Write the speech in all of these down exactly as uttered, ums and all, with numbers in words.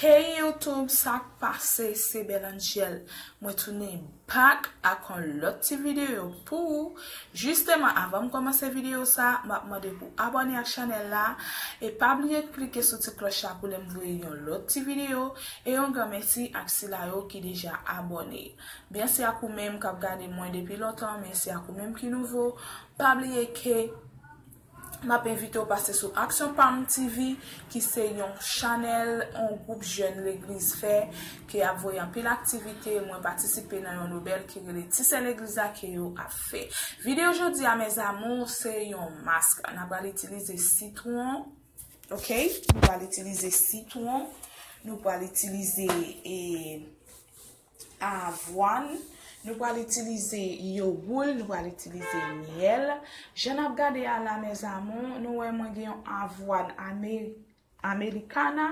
Hey YouTube, sa k pase? Se Belle Angel. Mwen tounen back ak yon lòt ti videyo pou ou. Jisteman, avan m kòmanse videyo sa, m ap mande pou abòne ak chanèl la. E pa bliye klike sou ti klòch la pou lè m voye yon lòt ti videyo. E yon gran mèsi ak sila yo ki deja abòne. Mèsi ak ou menm k ap gade mwen depi lontan, mèsi ak ou menm ki nouvo. Pa bliye ke m ap envite w pase sou Aksyon Palm T V, ki se yon chanèl, yon gwoup jèn legliz fè, ki ap voye anpil aktivite. Mwen patisipe nan yon nobèl ki rele Ti Sè Legliz la ke yo ap fè. Videyo jodi a, mes amours, se yon mask. N ap pral itilize sitwon, ok? Nou pral itilize sitwon, nou pral itilize, e, avwàn, nou pral itilize yogoul, nou pral itilize myèl. Jan n ap gade a la, mes amours, nou wè mwen gen yon avwàn ame-, americana.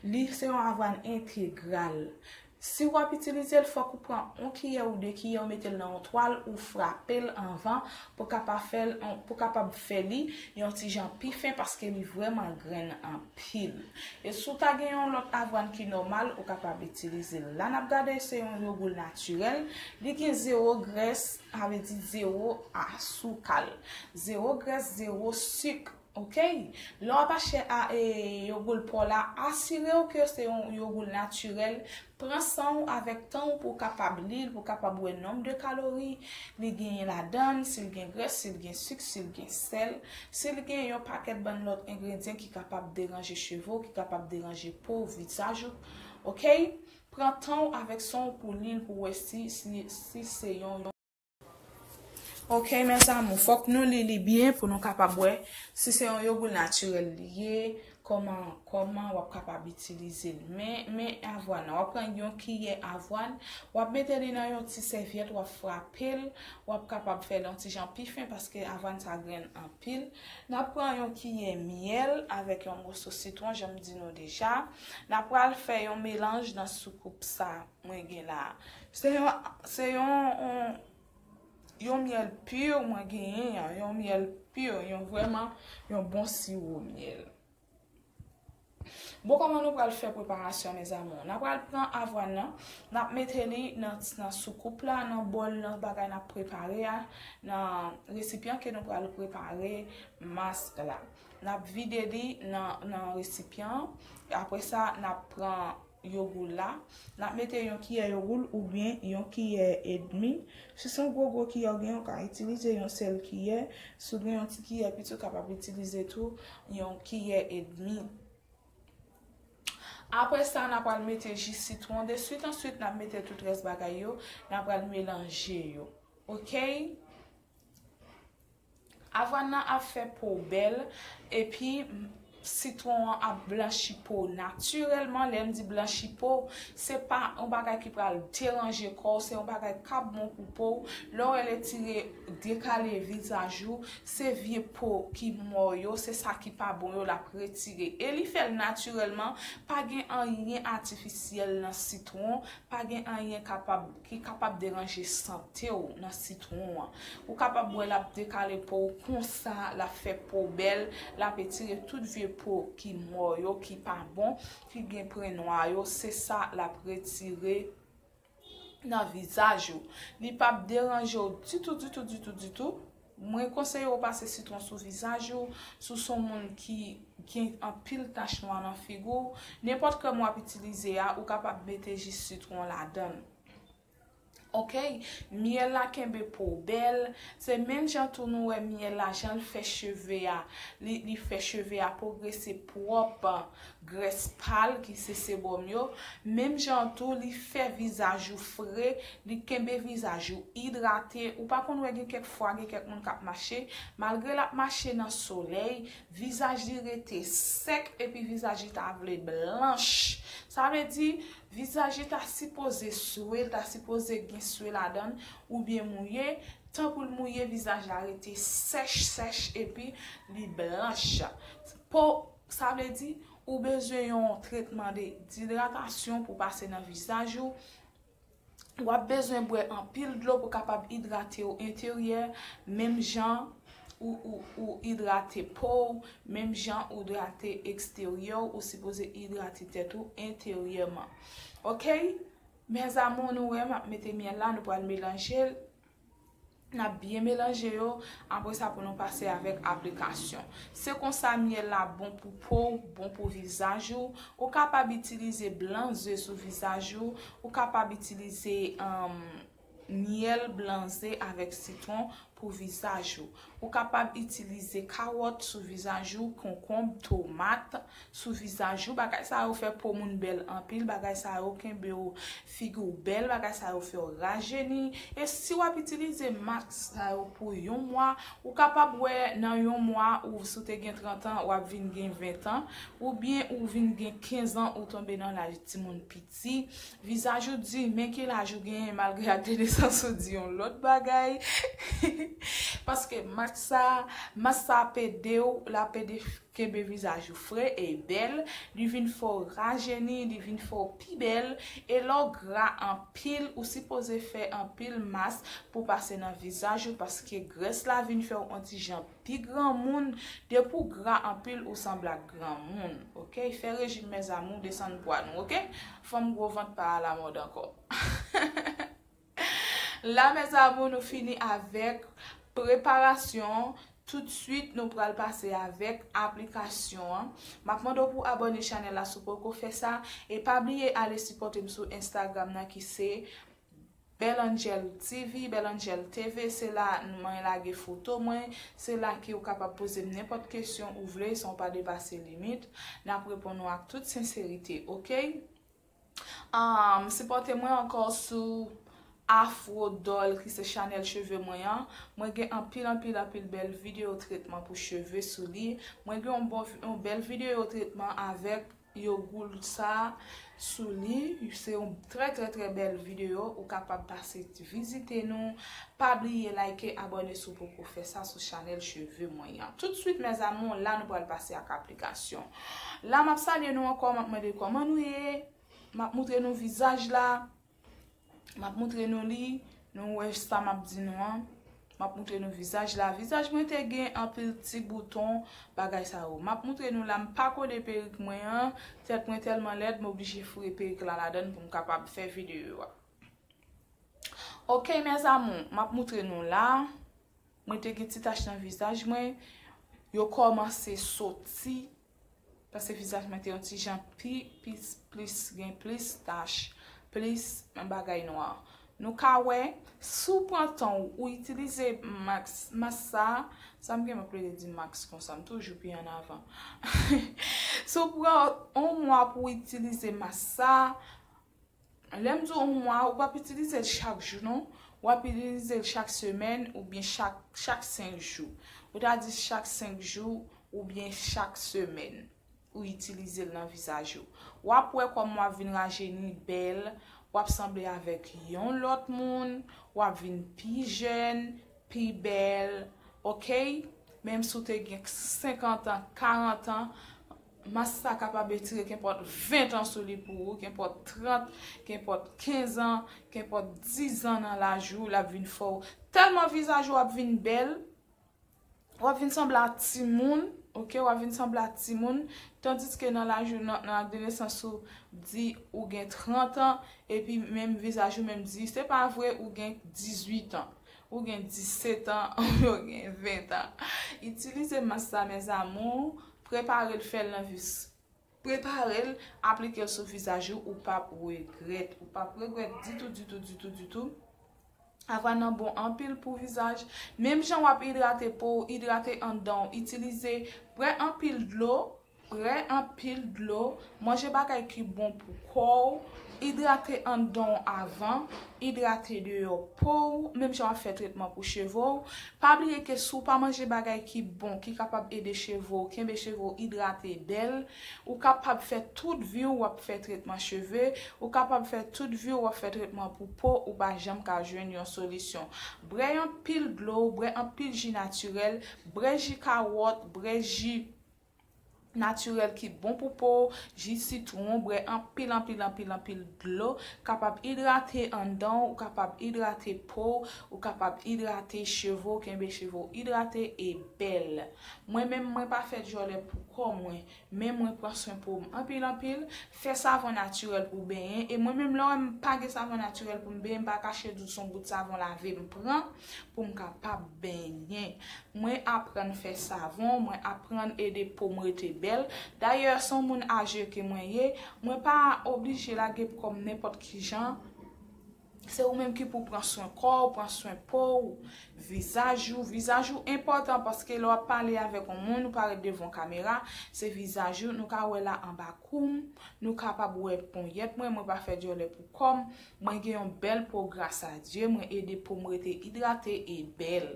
Li se yon avwàn entegral. Si w ap itilize l, fòk ou pran yon kiyè ou de kiyè, ou mete l nan yon twal, ou frape l anvan pou kapab fè l, pou kapab fè li yon ti jan pi fen, paske li vrèman grenn anpil. E si w ta gen yon lòt avwàn ki nòmal, ou kapab itilize l. La n ap gade, se yon yogoul natirèl. Li gen zewo grès, sa vle di zewo a soukal. Zewo grès, zewo sik. Ok? Lè w ap achte a, e, yogoul pa w la, asire w ke se yon yogoul natirèl. Pran san w avèk tan w pou w kapab li l, pou w kapab wè nonb de kalori li genyen ladan l, si l gen grès, si l gen sik, si l gen sèl, si l gen yon pakèt bann lòt engredyan ki kapab deranje cheve w, ki kapab deranje po w, vizaj ou. Ok? Pran tan w avèk san w pou li l, pou w wè si, si, si se yon, yon Ok, mes amours, fòk nou li li byen pou nou kapab wè si se yon yogoul natirèl li ye, kòman, kòman w ap kapab itilize l. Men, men avwàn nan, w ap pran yon kiyè avwàn, w ap mete li nan yon ti sèvyèt, w ap frape l, w ap kapab fè l yon ti jan pi fen paske avwàn sa grenn anpil. N ap pran yon kiyè myèl avèk yon moso sitwon, jan m di nou deja. N ap pral fè yon melanj nan soukoup sa mwen gen la. Se yon, se yon, yon, yon myèl pi mwen genyen an, yon myèl pi, yon vrèman, yon bon siwo myèl. Bon, kòman nou pral fè preparasyon, mes amours? N ap pral pran avwàn nan, n ap mete li nan, nan soukoup la, nan bòl, nan bagay n ap prepare a, nan resipyan ke nou pral prepare mask la. N ap vide li nan, nan resipyan an. Apre sa, n ap pran yogoul la. N ap mete yon kiyè yogoul oubyen yon kiyè edmi. Si se yon gwo gwo kiyè w gen, ou ka itilize yon sèl kiyè. Si w gen yon ti kiyè piti, ou kapab itilize tou yon kiyè edmi. Apre sa, n ap pral mete ji sitwon deswit. Answit, n ap mete tout rès bagay yo. N ap pral melanje yo. Ok? Avwàn nan ap fè po w bèl, epi sitwon an ap blanchi po w natirèlman. Lè m di blanchi po w, se pa yon bagay ki pral deranje kò w, se yon bagay k ap bon pou po w. Lè w wè l etire, dekale vizaj ou, se vye po ki mò yo, se sa ki pa bon yo, l ap retire. E li fè l natirèlman, pa gen anyen atifisyèl nan sitwon, pa gen anyen kapab, ki kapab deranje sante w nan sitwon an. Ou kapab wè l ap dekale po w konsa, l ap fè po w bèl, l ap etire tout vye po ki mò yo, ki pa bon, ki gen pwen nwa yo, se sa l ap retire nan vizaj ou. Li p ap deranje w ditou, ditou, ditou, ditou. Mwen konseye w pase sitwon sou vizaj ou, si w se yon moun ki gen anpil tach nwa nan figi w, nenpòt krèm w ap itilize a, ou kapab mete ji sitwon ladan l. Ok, myèl la kenbe po w bèl. Se menm jan tou nou wè myèl la, jan l fè cheve a, li, li fè cheve a pwogrese pwòp, grès pa l ki se sebòm yo. Menm jan tou, li fè vizaj ou fre, li kenbe vizaj ou idrate. Ou pa konn wè gen kèk fwa, gen kèk moun k ap mache, malgre l ap mache nan solèy, vizaj li rete sèk epi vizaj li ta vle blanch. Sa vle di, vizaj li ta sipoze swe, li ta sipoze gen swe ladan l, oubyen mouye. Tan pou l mouye, vizaj la rete sèch, sèch, epi li blanch. Po, sa vle di, ou bezwen yon tretman de, didratasyon pou pase nan vizaj ou. W ap bezwen bwè anpil dlo pou kapab idrate w enteryè, menm jan ou, ou, ou idrate po w, menm jan ou idrate eksteryè w, ou sipoze idrate tèt ou enteryèman. Ok? Mes amours, nou wè, m ap mete myèl la, nou pral melanje l. N ap byen melanje yo, apre sa pou nou pase avèk aplikasyon. Se konsa myèl la bon pou po w, bon pou vizaj ou. Ou kapab itilize blan ze sou vizaj ou. Ou kapab itilize, um, myèl blan ze avèk sitwon pou vizaj ou. Ou kapab itilize kawòt sou vizaj ou, konkonb, tomat sou vizaj ou. Bagay sa yo fè po moun bèl anpil. Bagay sa yo kenbe w, figi w bèl. Bagay sa yo fè w rajeni. E si w ap itilize mask sa yo pou yon mwa, ou kapab wè nan yon mwa, ou si w te gen trant an, w ap vin gen ven an, oubyen ou vin gen kenz an, ou tonbe nan laj timoun piti. Vizaj ou di, men ki laj ou genyen, malgre ak de nesans ou di yon lòt bagay. Paske mask sa, mask sa ap ede w, l ap ede kenbe vizaj ou fre e bèl, li vin fè w rajeni, li vin fè w pi bèl, e lè w gra anpil, ou sipoze fè anpil mask pou pase nan vizaj ou, paske grès la vin fè w on ti jan pi granmoun. Depi w gra anpil, ou sanble ak granmoun, ok? Fè rejim, mes amours, desann pwa nou, ok? Fanm gwo vant pa alamòd ankò. La, mes amours, nou fini avèk preparasyon. Toutswit, nou pral pase avèk aplikasyon an. M ap mande w pou abòne chanèl la si w poko fè sa. E pa bliye ale sipòte m sou Instagram nan ki se Bel Angel T V, Bel Angel T V, se la mwen lage foto mwen, se la ke w kapab poze m nenpòt kesyon ou vle, san w pa depase limit. N ap reponn ou ak tout senserite, ok? Um, sipòte mwen ankò sou Afro Doll, ki se chanèl cheve mwen an. Mwen gen anpil, anpil, anpil bèl videyo tretman pou cheve sou li. Mwen gen yon bon, yon bèl videyo tretman avèk yogourt sa sou li. Se yon trè, trè, trè bèl videyo. Ou kapab pase vizite nou. Pa bliye like, abòne si w poko fè sa sou chanèl cheve mwen an. Toutswit, mes amours, la nou pral pase ak aplikasyon. La, m ap salye nou ankò, m ap mande kòman nou ye. M ap moutre nou vizaj la. M ap moutre nou li. Nou wè sa m ap di nou an. M ap moutre nou vizaj la. Vizaj mwen te gen anpil ti bouton, bagay sa yo. M ap moutre nou la, m pa kole perik mwen an. Tèt mwen tèlman lèd, m oblije foure perik la ladann pou m kapab fè videyo a. Ok, mes amours, m ap moutre nou la. Mwen te gen ti tach nan vizaj mwen. Yo kòmanse soti. Paske vizaj mwen te yon ti jan pi, pi, plis, gen plis tach, plis bagay nwa. Nou ka wè, si w pran tan w, ou itilize mask, mask sa, sa m gen m ap plede di mask konsa, m toujou pi an avan. Si w pran yon mwa pou w itilize mask sa, lè m di w yon mwa, ou p ap itilize l chak jou, non. W ap itilize l chak semèn oubyen chak, chak senk jou. Ou ta di chak senk jou oubyen chak semèn ou itilize l nan vizaj ou. W ap wè kòman w ap vin rajeni, bèl, w ap sanble avèk yon lòt moun, w ap vin pi jèn, pi bèl, ok? Menm si w te gen senkant an, karant an, mask sa kapab etire kenpòt ven an sou li pou ou, kenpòt trant, kenpòt kenz an, kenpòt diz an nan laj ou, l ap vin fè w. Tèlman vizaj ou ap vin bèl, w ap vin sanble ak timoun, ok? W ap vin sanble ak timoun, tandiske nan laj ou, nan, nan ak de nesans ou di ou gen trant an, epi menm vizaj ou menm di, se pa vre, ou gen dizuit an, ou gen disèt an, ou gen ven an. Itilize mask sa, mes amours, prepare l, fè l nan vis. Prepare l, aplike l sou vizaj ou, ou p ap regrèt. Ou p ap regrèt ditou, ditou, ditou, ditou. Ava nan bon anpil pou vizaj. Menm jan w ap idrate po w, idrate anndan w, itilize, bwè anpil dlo, bwè anpil dlo, manje bagay ki bon pou kò w, idrate anndan w avan, idrate deyò po w, menm jan w ap fè tretman pou cheve w. Pa bliye ke si w pa manje bagay ki bon, ki kapab ede cheve w, kenbe cheve w idrate, bèl, ou kapab fè tout vi w w ap fè tretman cheve, ou kapab fè tout vi w w ap fè tretman pou po, ou pa janm ka jwenn yon solisyon. Bwè anpil dlo, bwè anpil ji natirèl, bwè ji kawòt, bwè ji natirèl ki bon pou po w, ji sitwon, bwè anpil, anpil, anpil, anpil dlo, kapab idrate anndan w, ou kapab idrate po w, ou kapab idrate cheve w, kenbe cheve w idrate e bèl. Mwen menm, mwen pa fè djòlè pou kò mwen, men mwen pran swen po m anpil, anpil, fè savon natirèl pou benyen, e mwen menm lè w wè m pa gen savon natirèl pou m benyen, m pa kache di w se yon bout savon lave m pran pou m kapab benyen. Mwen aprann fè savon, mwen aprann ede po m rete bèl. Dayè, se yon moun aje ke mwen ye, mwen pa oblije lage kò m nenpòt ki jan. Se ou menm ki pou pran swen kò w, pran swen po w, vizaj ou. Vizaj ou enpòtan paske lè w ap pale avèk yon moun, ou parèt devan yon kamera, se vizaj ou. Nou ka wè la anba kou m, nou kapab wè ponyèt mwen, mwen pa fè djòlè pou kò m. Mwen gen yon bèl po, gras a Dye, mwen ede po m rete idrate e bèl.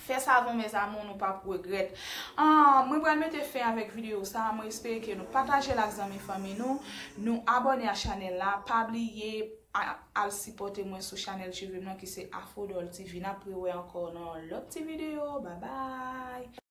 Fè savon, mes amours, nou p ap regrèt. Ah, mwen pral mete fen avèk videyo sa a. Mwen espere ke nou pataje l ak zanmi fanmi nou. Nou abòne a chanèl la. Pa bliye a- al sipòte mwen sou chanèl cheve m nan ki se Afrodol T V. N ap rewè ankò nan lòt ti videyo. Babay!